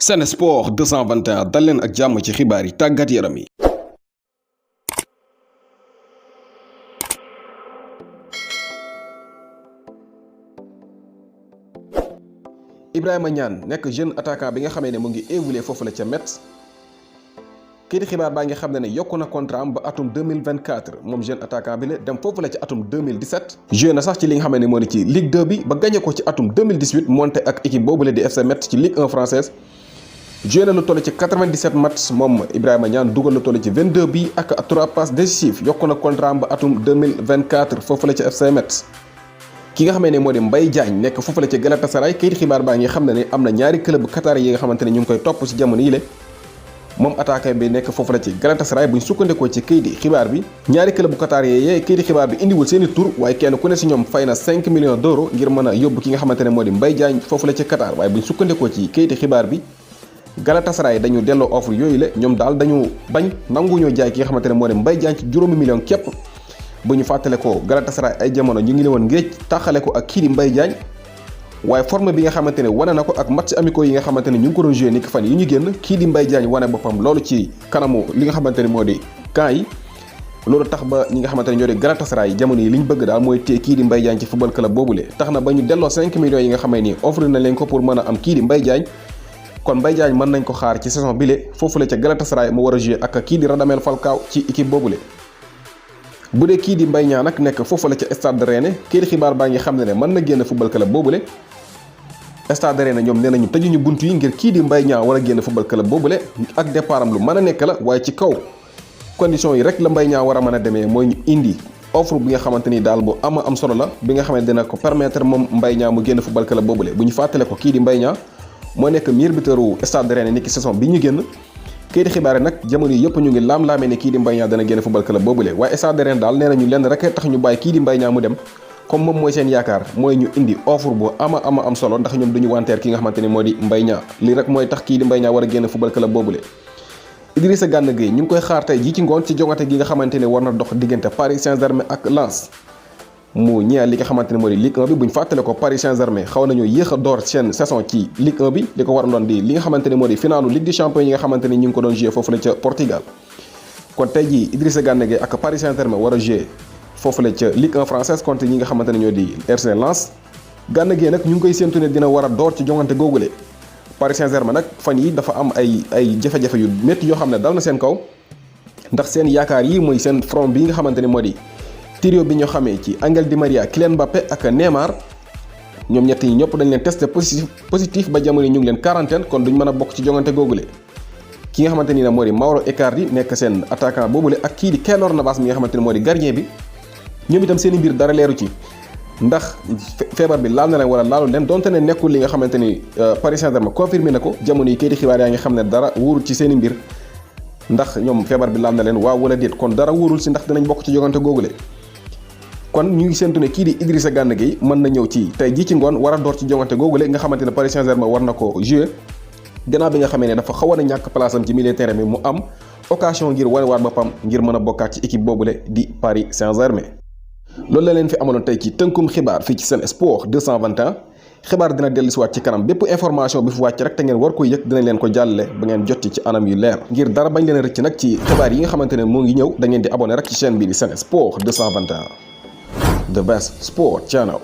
Sen Sport 221 dal leen ak jàmm ci xibaar yi tàggat yaram yi. Ibrahima Niane nekk jeune attaquant bi nga xamee ne mu ngi évoluer foofu la ca Metz. kii di xibaar baa ngi xam ne yokku na contrat am ba atum 2024 moom jeune attaquant bi la dem foofu la ci atum 2017. joué na sax ci li nga xam ne moo di ci Ligue 2 bi ba gagné ko ci atum 2018 monté ak équipe boobu la di FC Metz ci Ligue 1 française. joué na lu toll ci 97 matchs moom Ibrahima Niane dugal lu toll ci 22 bi ak 3 passes décisives yokku na contrat am ba atum 2024 foofu la ci FC Metz. ki nga xamee ne moo di Mbaye Diagne nekk foofu la ci Galatasaray kayit xibaar baa ngi xam ne am na ñaari club Qatar yi nga xamante ne ñu ngi koy topp ci jamono yile. moom attaquant bi nekk foofu la ci Galatasaray buñ sukkandikoo ci kayiti xibaar bi ñaari club Qatar yee kayiti xibaar bi indiwul seeni tur waaye kenn ku ne si ñoom fay na 5 millions d'euros ngir mën a yóbbu ki nga xamante ne moo di Mbaye Diagne foofu la ci Qatar waaye buñ sukkandikoo ci kayiti xibaar bi Galatasaray dañu delloo offre yooyu la ñoom daal dañu bañ nanguñoo jaay ki nga xamante ne moo di Mbaye Diagne ci juróomi millions képp bu ñu fàttale ko Galatasaray ay jamono ñu ngi ne woon ngéej taxale ko ak kii di Mbaye Diagne waaye forme bi nga xamante ne wane na ko ak match amicaux yi nga xamante ne ñu ngi ko doon joué ni ki fan yi ñu génn kii di Mbaye Diagne wane boppam loolu ci kanamu li nga xamante ne moo di camp yi loolu tax ba ñi nga xamante ne ñoo di Galatasaray jamono yi li ñu bëgg daal mooy téye kii di Mbaye Diagne ci football club boobule tax na ba ñu delloo 5 millions yi nga xamee ni offre na leen ko pour mën a am kii di Mbaye Diagne kon Mbaye Diagne mën nañ ko xaar ci saison bile foofu la ca Galatasaray mu war a joué ak kii di Radamel Falcao ci équipe boobule. bu dee kii di Mbaye Niane nag nekk foofu la ca Stade de Rennes kii di xibaar baa ngi xam ne mën na génn football club boobule. Stade de Rennes ñoom nee nañu tëjuñu bunt yi ngir kii di Mbaye Niane war a génn football club boobule ak départ am lu mën a nekk la waaye ci kaw conditions yi rek la Mbaye Niane war a mën a demee mooy ñu indi offre bi nga xamante ni daal bu am solo la bi nga xamante dina ko permettre moom Mbaye Niane mu génn football club boobule bu ñu fàttale ko kii di Mbaye Niane moo nekk meilleur buteur u Stade de Rennes ni ki saison bi ñu génn kii di xibaar yi nag jamono yi yëpp ñu ngi laam-laamee ne kii di Mbaye Niane dana génn football club boobule waaye Stade de Rennes daal nee nañu lenn rek tax ñu bàyyi kii di Mbaye Niane mu dem comme moom mooy seen yaakaar mooy ñu indi offre bu am solo ndax ñoom duñu wanteer ki nga xamante ni moo di Mbaye Niane lii rek mooy tax kii di Mbaye Niane war a génn football club boobule. Idrissa Gana Gueye ñu ngi koy xaar tey jii ci ngoon ci jongante gi nga xamante ni war na dox diggante Paris Saint-Germain ak Lens mu ñeel li nga xamante ne moo di Ligue 1 bi bu ñu fàttale ko Paris Saint-Germain xaw nañoo yéex a door seen saison ci Ligue 1 bi li ko war a doon di li nga xamante ne moo di finalu Ligue des Champions yi nga xamante ni ñu ngi ko doon joué foofu la ca Portugal kon tey jii Idrissa Gana Gueye ak Paris Saint-Germain war a joué foofu la ca Ligue 1 française contre ñi nga xamante ne ñoo di RC Lens Gana Gueye nag ñu ngi koy séentu ne dina war a door ci jongante googule Paris Saint-Germain nag fan yi dafa am ay jafe-jafe yu métti yoo xam ne dal na seen kaw ndax seen yaakaar yi mooy seen front bi nga xamante ne moo di trio bi ñoo xamee ci Angel Di Maria Kylian Mbappé ak Neymar ñoom ñett ñi ñëpp dañ leen testé positif ba jamono ñu ngi leen quarantaine kon duñ mën a bokk ci jongante googule ki nga xamante ni nag moo di Mauro Icardi nekk seen attaquant boobule ak kii di Keylor Navas mi nga xamante ne moo di gardien bi ñoom itam seen i mbir dara leeru ci ndax feebar bi laal na leen wala laalu leen donte ne nekkul li nga xamante ni Paris Saint-Germain confirmé na ko jamono yi kayiti xibaar yaa ngi xam ne dara wóorul ci seen i mbir ndax ñoom feebar bi laal na leen waaw wala déet kon dara wóorul si ndax dinañ bokk ci jogante googule kon ñu ngi séntu ne kii di Idrissa Gana Gueye mën na ñëw ci tey jii ci ngoon war a door ci jongante googule nga xamante ne Paris Saint-Germain war na ko jouer gannaaw bi nga xamee ne dafa xawoon a ñàkk place am ci milieu terrain bi mu am occasion ngir wane waat boppam ngir mën a bokkaat ci équipe boobule di Paris Saint-Germain loolu la leen fi amaloon tey ci tënkum xibaar fii ci Sen Sport 221 xibaar dina dellu si waat ci kanam bépp information bi fi wàcc rek te ngeen war ko yëg dinañ leen ko jàllale ba ngeen jot ci anam yu leer ngir dara bañ leen rëcc nag ci xibaar yi nga xamante ne moo ngi ñëw da ngeen di abonné rek ci chaîne bi di Sen Sport 221 the best sport channel.